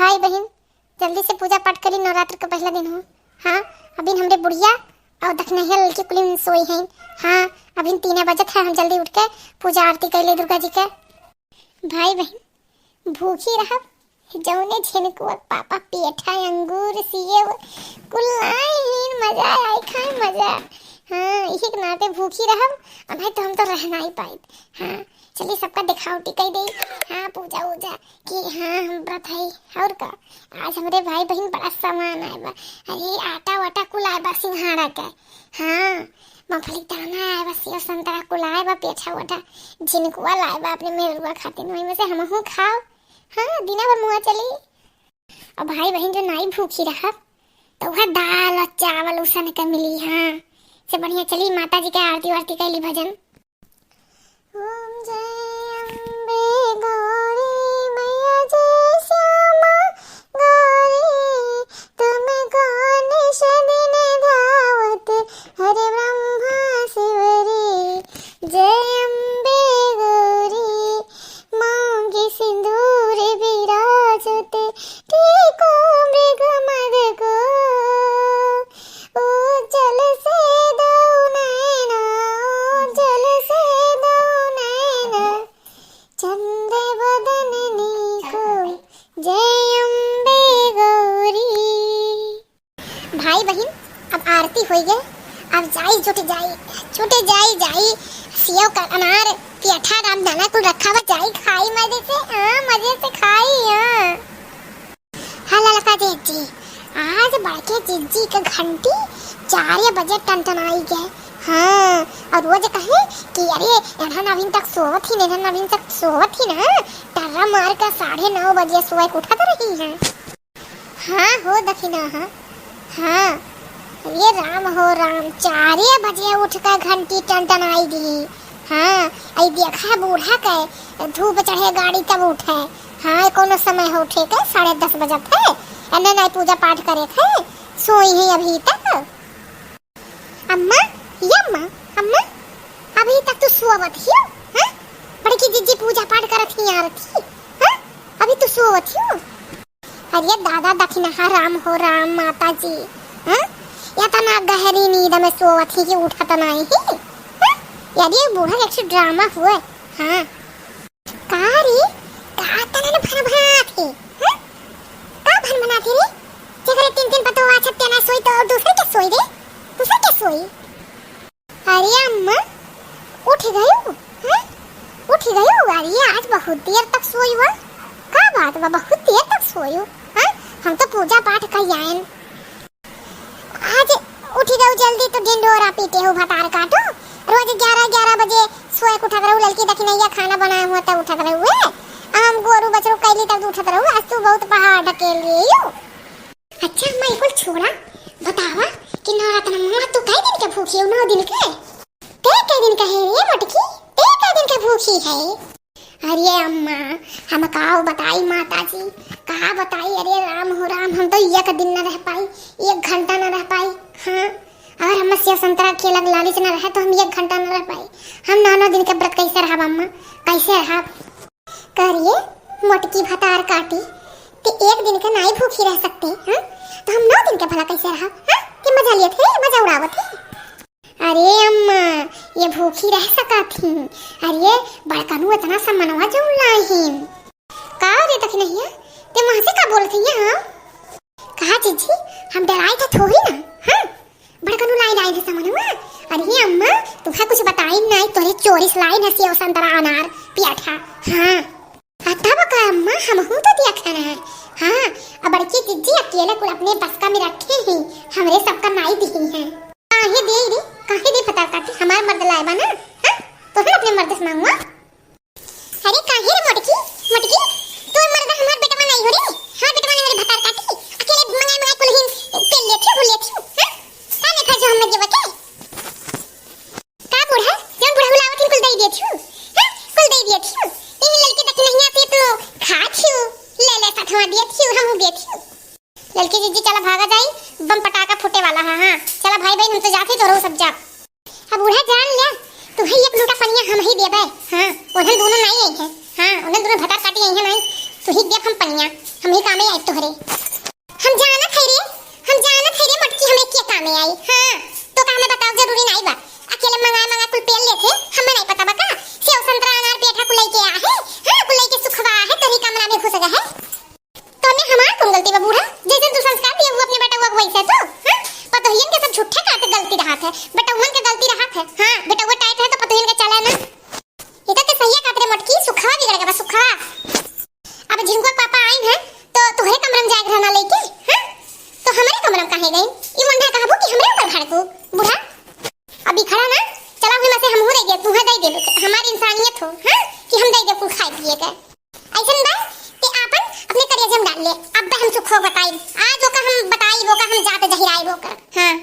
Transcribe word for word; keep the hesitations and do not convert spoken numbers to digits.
भाई बहिन, जल्दी से पूजा पाठ करी, नवरात्र का पहिला दिन हो। हाँ, अभी हमरे बुढ़िया और दखिनहिया ललकी कुलिन सोई हैं। हाँ, अभी तीन बजत है, हम जल्दी उठ के पूजा आरती कर ले दुर्गा जी के। भाई बहिन, भूखी रहब, जौने झिनकुआ पापा पेठा, अंगूर, सेव कुल लाइन, मजा आई खाए, मजा। हाँ, इही के नाते भूखी रहब, और नहीं तो हम तो रह नहीं पाइत। हाँ, चली सबका देखावटी कई देई। हाँ, पूजा उजा कि हाँ हम व्रत है। और का, आज हमरे भाई बहिन बड़ा सामान आए बा। अरे, आटा वाटा कुल आए बा सिंघाड़ा के। हाँ, मूंगफली दाना आए बा, सेव संतरा कुल आए बा, पेठा वठा, झिनकुआ लाए बा अपने मेहरुआ खातिर, वही में से हमहू खाओ। हाँ, दिना भर मुआ चली। और भाई बहिन जो नाई भूखी रहब, तो वह दाल और चावल उसन के मिली। हाँ, से बढ़िया चली माता जी के आरती वारती कैली भजन। ओम जय अम्बे गौरी मैया जय श्यामा गौरी, तुमको निश दिन ध्यावत हरे ब्रह्मा शिव रे। जय अम्बे गौरी मौंगे सिंदूर विराजत, टीको मृग मद को। उज्जल से दो नैना, उज्जल से दो नैना, चंद्र बदन नीको, जय अम्बे गौरी। भाई बहिन, अब आरती होई गए, अब जाई जुट जाई, जुट जाई, जाई सेव का अनार, पेठा, रामदाना कुल रखा बा, जाई खाई मजे से, हाँ, मजे से खाई, हाँ। हाँ ललका जिज्जी, आज बड़के जिज्जी के घंटी चार बजे टनटनाई गए। हाँ, और वो जे कहे कि अरे एनहन अभी तक सोवत ही, एनहन अभी तक सोवत ही ना, टर्रा मार के साढ़े नौ बजे सोए के उठत रही हैं। हाँ हो दखिना, हाँ, हाँ, ये राम हो राम, चारे बजे उठ के घंटी टनटनाई दी। हाँ, आई देखा है बूढ़ा के, धूप चढ़े गाड़ी तब उठे। हाँ, कोनो समय हो उठे के, साढ़े दस बजत है, एने नाई पूजा पाठ करे थे, सोई ही अभी तक। अम्मा, ये अम्मा, अम्मा, अभी तक तू सोवत हियो, हाँ? बड़की जिज्जी पूजा पाठ करत ही आरती, हाँ? अभी तू सोवत हियो? अरे दादा, दखिनहा राम हो राम माता जी, हाँ? या तना गहरी नींद में सोवत ही कि उठत नाई ही, हाँ? यार, ये बूढ़ा एक ठे ड्रामा हुए, हाँ। का रे, का तनन भनभनात हे, हाँ? का भनभनात हे रे? जेकरे तीन तीन पतोह आछत तेना सोई तो दूसर के सोई रे, दूसर के सोई। अरे अम्मा, उठ गयो, हैं? उठ गयो? अरे आज बहुत देर तक सोयो, का बात बा, बहुत देर तक सोयो, हैं? हम तो पूजा पाठ कइ आयन। आज उठ गयो जल्दी तो ढिंढोरा पीटे हो भतार काटो, रोज ग्यारह ग्यारह बजे सोए के उठत रहू, ललकी दखिनैया खाना बनाए हुआ तब उठत रहू है, हम गोरू बछरू कैली तब उठत रहू, आज तू बहुत पहाड़ ढकेल लियो। अच्छा अम्मा, ई कुल छोड़ा, बतावा कि नवरत्न मुआ तू कै दिन के भूखी हो? नौ दिन के? ते कै दिन के है रे मोटकी? ते कै दिन के भूखी है? अरे अम्मा, हम का बताई माता जी, का बताई, अरे राम हो राम, हम तो एक दिन न रह पाई, एक घंटा न रह पाई। हाँ, अगर हम सेव संतरा केला के लालच न रहे तो हम एक घंटा न रह पाई। हम नौ नौ दिन के व्रत कैसे रहब अम्मा, कैसे रहब? करिए मोटकी भतार काटी, ते एक दिन के नाई भूखी रह सकते, हाँ? तो हम नौ दिन के भला कैसे रहब, हाँ? ते मजा लेत है, मजा उड़ावत है। अरे अम्मा, ये भूखी रह सकत ही। अरे बड़कनू इतना सामानवा जौन लाइन। का रे दखिनैया, ते वहाँ से का बोलत ही हम? कहा जीजी, हम डराई था थोड़ी ना, हाँ? बड़कनू लाइन आइन है सामानवा। अरे अम्मा, तुमका कुछ बताइन नाई, तोरे चोरी से लाइन है सेव संतरा अनार पेठा। हाँ। आ तब का अम्मा, हमहू तो देखन है। हाँ, अब बड़की जीजी अकेले कुल अपने बसका में रखे ही, हमरे सबका नाई दिही है। काहे दे रे, काहे दे भतार काटी, हमार मर्द लाए बा ना, हाँ? तो हम अपने मर्द से मांगवा। अरे काहे रे मोटकी, मोटकी, तोर मर्द हमार बेटवा नाई हो रे, हमार बेटवा नाई हो रे भतार काटी, अकेले मंगाई मंगाई कुल ही पेल लेती हो, लेती हो, हाँ? का नहीं था जो हमने देवा के? का बूढ़ा, जौन बूढ़ा बुलावत ही कुल दे देती हो, हाँ? कुल दे देती हो, यही ललकी दखिनैया से तो खाती हो, ले ले साथ में देती हो, हम देती हो। ललकी जीजी, चला भागा जाई, बम पटाखा फूटे वाला है। हाँ, चला भाई बहन, हम तो जात ही, तोहरो सब जा। अब बूढ़ा जान लिया, तुम्हें एक लोटा पनिया हम ही देबे। हाँ, उन्हन दोनों नाई आई है। हाँ, उन्हन दोनों भतार काटी आई है नाई। तू ही देख हम पनिया, हम ही कामे आई तोहरे। हम जानत है रे, हम जानत है रे मोटकी, हमें के कामे आई। हाँ, तो का हमें बताओ जरूरी नहीं बा। अकेले मंगाए मंगाए कुल पेल लेथे, हमें नहीं पता बा का? सेव संतरा अनार पेठा कुल लेके आ है। हाँ, कुल लेके सुखवा है, तोरी कमरा में घुस गए है। तो हमें हमार कौन गलती बा बूढ़ा? जैसे तू संस्कार दिया वो अपने बेटा हुआ वैसे तो, हाँ? पतोहियन के सब झूठे काटे गलती रहत है, बेटउवन के गलती रहत है। हाँ, बेटउवा टाइट है तो पतोहियन के चले ना। ये तो ते सही कहत रे मोटकी, सुखवा बिगड़ गवा सुखवा। अब झिंगुआ के पापा आइन है तो तोहरे कमरा में जाए रहना लेके, हाँ? तो हमरे कमरा में काहे गई? ई मुंडा कहबू कि हमरे ऊपर भड़कू बूढ़ा? अब ई खड़ा ना, चला हुई में से हमहू दे दे, तू है दे दे, हमारी इंसानियत हो, हाँ? कि हम दे दे कुल खाए पिए के। ऐसन बा कि आपन अपने करेजे में डाल ले। अब हम सुखो बताई, आज ओका हम बताई, ओका हम जात जहिराई ओका। हाँ।